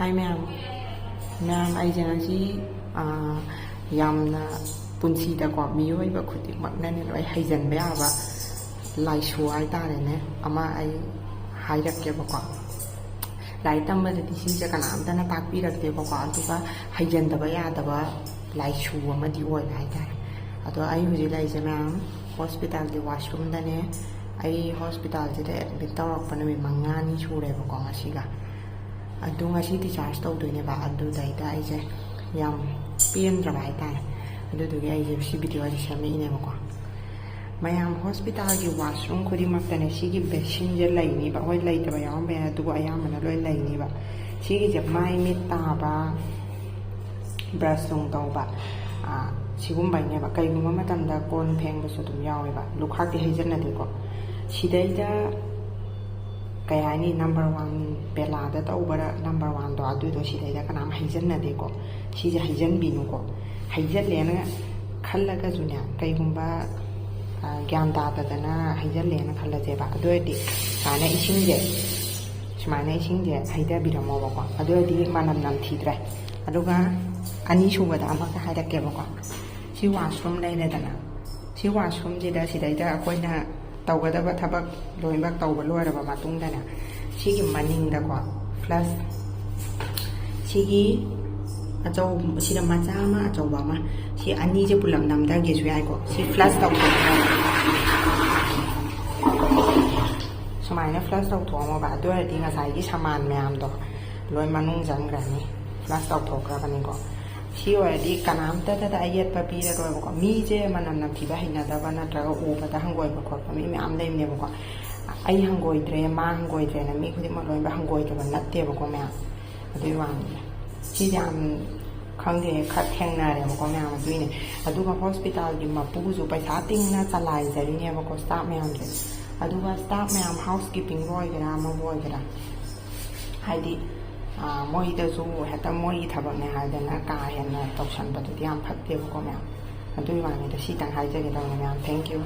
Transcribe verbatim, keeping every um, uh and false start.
ꯍꯥꯏ ꯃꯌꯥꯝ, ꯃꯌꯥꯝ, ꯑꯩꯁꯦ ꯉꯁꯤ, ꯑꯥ, ꯌꯥꯝꯅ ꯄꯨꯟꯁꯤꯗꯀꯣ ꯃꯤꯑꯣꯏꯕ ꯈꯨꯗꯤꯡꯃꯛꯅꯅꯦ ꯂꯣꯏ ꯍꯩꯖꯟꯕ ꯌꯥꯕ ꯂꯥꯏꯁꯨ ꯍꯥꯏꯇꯥꯔꯦꯅꯦ, ꯑꯃ ꯑꯩ ꯍꯥꯏꯔꯛꯀꯦꯕꯀꯣ꯫ ꯂꯥꯏꯔꯤꯛ ꯇꯝꯕꯗꯗꯤ ꯁꯤꯁꯦ ꯀꯅꯥꯝꯇꯅ ꯇꯥꯛꯄꯤꯔꯛꯇꯦꯕꯀꯣ, ꯑꯗꯨꯒ ꯍꯩꯖꯟꯗꯕ ꯌꯥꯗꯕ ꯂꯥꯏꯁꯨ ꯑꯃꯗꯤ ꯑꯣꯏꯕ ꯍꯥꯏꯇꯥꯔꯦ꯫ ꯑꯗꯣ ꯑꯩ ꯍꯧꯖꯤꯛ ꯂꯩꯔꯤꯁꯦ ꯃꯌꯥꯝ, ꯍꯣꯁꯄꯤꯇꯥꯜꯒꯤ ꯋꯥꯁꯔꯨꯝꯗꯅꯦ꯫ ꯑꯩ ꯍꯣꯁꯄꯤꯇꯥꯜꯁꯤꯗ ꯑꯦꯗꯃꯤꯠ ꯇꯧꯔꯛꯄ ꯅꯨꯃꯤꯠ ꯃꯉꯥꯅꯤ ꯁꯨꯔꯦꯕꯀꯣ ꯉꯁꯤꯒ꯫ ꯑꯗꯨ ꯉꯁꯤ ꯗꯤꯆꯥꯔꯖ ꯇꯧꯗꯣꯏꯅꯦꯕ, ꯑꯗꯨꯗꯩꯗ ꯑꯩꯁꯦ ꯌꯥꯝ ꯄꯦꯟꯗ꯭ꯔꯕ ꯍꯥꯏꯇꯥꯔꯦ꯫ ꯑꯗꯨꯗꯨꯒꯤ ꯑꯩꯁꯦ ꯁꯤ ꯚꯤꯗꯤꯑꯣꯁꯦ ꯁꯦꯝꯃꯛꯏꯅꯦꯕꯀꯣ꯫ ꯃꯌꯥꯝ, ꯍꯣꯁꯄꯤꯇꯥꯜꯒꯤ ꯋꯥꯁꯔꯨꯝ ꯈꯨꯗꯤꯡꯃꯛꯇꯅꯦ ꯁꯤꯒꯤ ꯕꯦꯁꯤꯟꯁꯦ ꯂꯩꯅꯤꯕ꯫ ꯍꯣꯏ, ꯂꯩꯇꯕ ꯌꯥꯎꯔꯝꯕ ꯌꯥꯏ, ꯑꯗꯨꯕꯨ ꯑꯌꯥꯝꯕꯅ ꯂꯣꯏ ꯂꯩꯅꯤꯕ꯫ ꯁꯤꯒꯤꯁꯦ ꯃꯥꯏ ꯃꯤꯠ ꯇꯥꯕ, ꯕ꯭ꯔꯁ ꯅꯨꯡ ꯇꯧꯕ, ꯑꯥ, ꯁꯤꯒꯨꯝꯕꯩꯅꯦꯕ꯫ ꯀꯩꯒꯨꯝꯕ ꯃꯇꯝꯗ ꯀꯣꯟ ꯐꯦꯡꯕꯁꯨ ꯑꯗꯨꯝ ꯌꯥꯎꯋꯦꯕ, ꯂꯨꯈꯥꯛꯇꯤ ꯍꯩꯖꯟꯅꯗꯦꯀꯣ꯫ ꯁꯤꯗꯩꯗ ꯀꯩ ꯍꯥꯏꯅꯤ, ꯅꯝꯕꯔ ꯋꯥꯟ, ꯕꯦꯂꯥꯗ ꯇꯧꯕꯔ ꯅꯝꯕꯔ ꯋꯥꯟꯗꯣ, ꯑꯗꯨꯗꯣ ꯁꯤꯗꯩꯗ ꯀꯅꯥꯝ ꯍꯩꯖꯟꯅꯗꯦꯀꯣ꯫ ꯁꯤꯁꯦ ꯍꯩꯖꯟꯕꯤꯅꯨꯀꯣ꯫ ꯍꯩꯖꯜꯂꯦꯅ ꯈꯜꯂꯒꯁꯨꯅꯦ, ꯀꯩꯒꯨꯝꯕ, ꯑ, ꯒ꯭ꯌꯥꯟ ꯇꯥꯗꯗꯅ ꯍꯩꯖꯜꯂꯦꯅ ꯈꯜꯂꯁꯦꯕ, ꯑꯗꯨ ꯑꯣꯏꯔꯗꯤ ꯁꯨꯃꯥꯏꯅ ꯏꯁꯤꯡꯁꯦ, ꯁꯨꯃꯥꯏꯅ ꯏꯁꯤꯡꯁꯦ ꯍꯩꯊꯕꯤꯔꯝꯃꯣꯕꯀꯣ, ꯑꯗꯨ ꯑꯣꯏꯔꯗꯤ ꯃꯅꯝ ꯅꯝꯊꯤꯗ꯭ꯔꯦ꯫ ꯑꯗꯨꯒ ꯑꯅꯤꯁꯨꯕꯗ ꯑꯃꯒ ꯍꯥꯏꯔꯛꯀꯦꯕꯀꯣ꯫ ꯁꯤ ꯋꯥꯁꯔꯨꯝ ꯂꯩꯔꯦꯗꯅ, ꯁꯤ ꯋꯥꯁꯔꯨꯝꯁꯤꯗ, ꯁꯤꯗꯩꯗ ꯑꯩꯈꯣꯏꯅ ꯇꯧꯒꯗꯕ ꯊꯕꯛ ꯂꯣꯏꯅꯃꯛ ꯇꯧꯕ ꯂꯣꯏꯔꯕ ꯃꯇꯨꯡꯗꯅꯦ, ꯁꯤꯒꯤ ꯃꯅꯤꯡꯗꯀꯣ, ꯐ꯭ꯂꯁ, ꯁꯤꯒꯤ ꯑꯆꯧ-, ꯁꯤꯗ ꯃꯆꯥ ꯑꯃ, ꯑꯆꯧꯕ ꯑꯃ, ꯁꯤ ꯑꯅꯤꯁꯦ ꯄꯨꯂꯞ ꯅꯝꯊꯒꯦꯁꯨ ꯌꯥꯏꯀꯣ꯫ ꯁꯤ ꯐ꯭ꯂꯁ ꯇꯧꯊꯣꯛꯑꯒ, ꯁꯨꯃꯥꯏꯅ ꯐ꯭ꯂꯁ ꯇꯧꯊꯣꯛꯑꯝꯃꯣꯕ꯫ ꯑꯗꯨ ꯑꯣꯏꯔꯗꯤ ꯉꯁꯥꯏꯒꯤ ꯁꯃꯥꯟ ꯃꯌꯥꯝꯗꯣ ꯂꯣꯏ ꯃꯅꯨꯡ ꯆꯪꯈ꯭ꯔꯅꯤ, ꯐ꯭ꯂꯁ ꯇꯧꯊꯣꯛꯈ꯭ꯔꯕꯅꯤꯀꯣ꯫ ꯁꯤ ꯑꯣꯏꯔꯗꯤ ꯀꯅꯥꯝꯇꯗ ꯑꯌꯦꯠꯄ ꯄꯤꯔꯔꯣꯏꯕꯀꯣ꯫ ꯃꯤꯁꯦ ꯃꯅꯝ ꯅꯝꯊꯤꯕ ꯍꯩꯅꯗꯕ ꯅꯠꯇ꯭ꯔꯒ ꯎꯕꯗ ꯍꯪꯒꯣꯏꯕ ꯈꯣꯠꯄ ꯃꯤ ꯃꯌꯥꯝ ꯂꯩꯕꯅꯦꯕꯀꯣ꯫ "ꯑꯩ ꯍꯪꯒꯣꯏꯗ꯭ꯔꯦ, ꯃꯥ ꯍꯪꯒꯣꯏꯗ꯭ꯔꯦꯅ" ꯃꯤ ꯈꯨꯗꯤꯡꯃꯛ ꯂꯣꯏꯅꯃꯛ ꯍꯪꯒꯣꯏꯗꯕ ꯅꯠꯇꯦꯕꯀꯣ ꯃꯌꯥꯝ꯫ ꯑꯗꯨꯒꯤ ꯋꯥꯅꯤꯗ꯫ ꯁꯤꯁꯦ ꯌꯥꯝ, ꯈꯪꯗꯦ, ꯈꯔ ꯊꯦꯡꯅꯔꯦꯕꯀꯣ ꯃꯌꯥꯝ, ꯑꯗꯨꯏꯅꯦ꯫ ꯑꯗꯨꯒ ꯍꯣꯁꯄꯤꯇꯥꯜꯒꯤ ꯃꯄꯨꯁꯨ ꯄꯩꯁꯥ ꯇꯤꯡꯅ ꯆꯂꯥꯏꯖꯔꯤꯅꯦꯕꯀꯣ ꯁ꯭ꯇꯥꯐ ꯃꯌꯥꯝꯁꯦ꯫ ꯑꯗꯨꯒ ꯁ꯭ꯇꯥꯐ ꯃꯌꯥꯝ, ꯍꯥꯎꯁ ꯀꯤꯄꯤꯡꯕꯨ ꯑꯣꯏꯒꯦꯔꯥ, ꯑꯃꯕꯨ ꯑꯣꯏꯒꯦꯔꯥ, ꯍꯥꯏꯗꯤ, ꯑ, ꯃꯣꯏꯗꯁꯨ ꯍꯦꯛꯇ ꯃꯣꯏꯒꯤ ꯊꯕꯛꯅꯦ ꯍꯥꯏꯗꯅ ꯀꯥ ꯍꯦꯟꯅ ꯇꯧꯁꯟꯕꯗꯨꯗꯤ ꯌꯥꯝ ꯐꯠꯇꯦꯕꯀꯣ ꯃꯌꯥꯝ꯫ ꯑꯗꯨꯒꯤ ꯋꯥꯅꯤꯗ, ꯁꯤꯇꯪ ꯍꯥꯏꯖꯒꯦ ꯇꯧꯕꯅꯦ ꯃꯌꯥꯝ꯫ Thank you꯫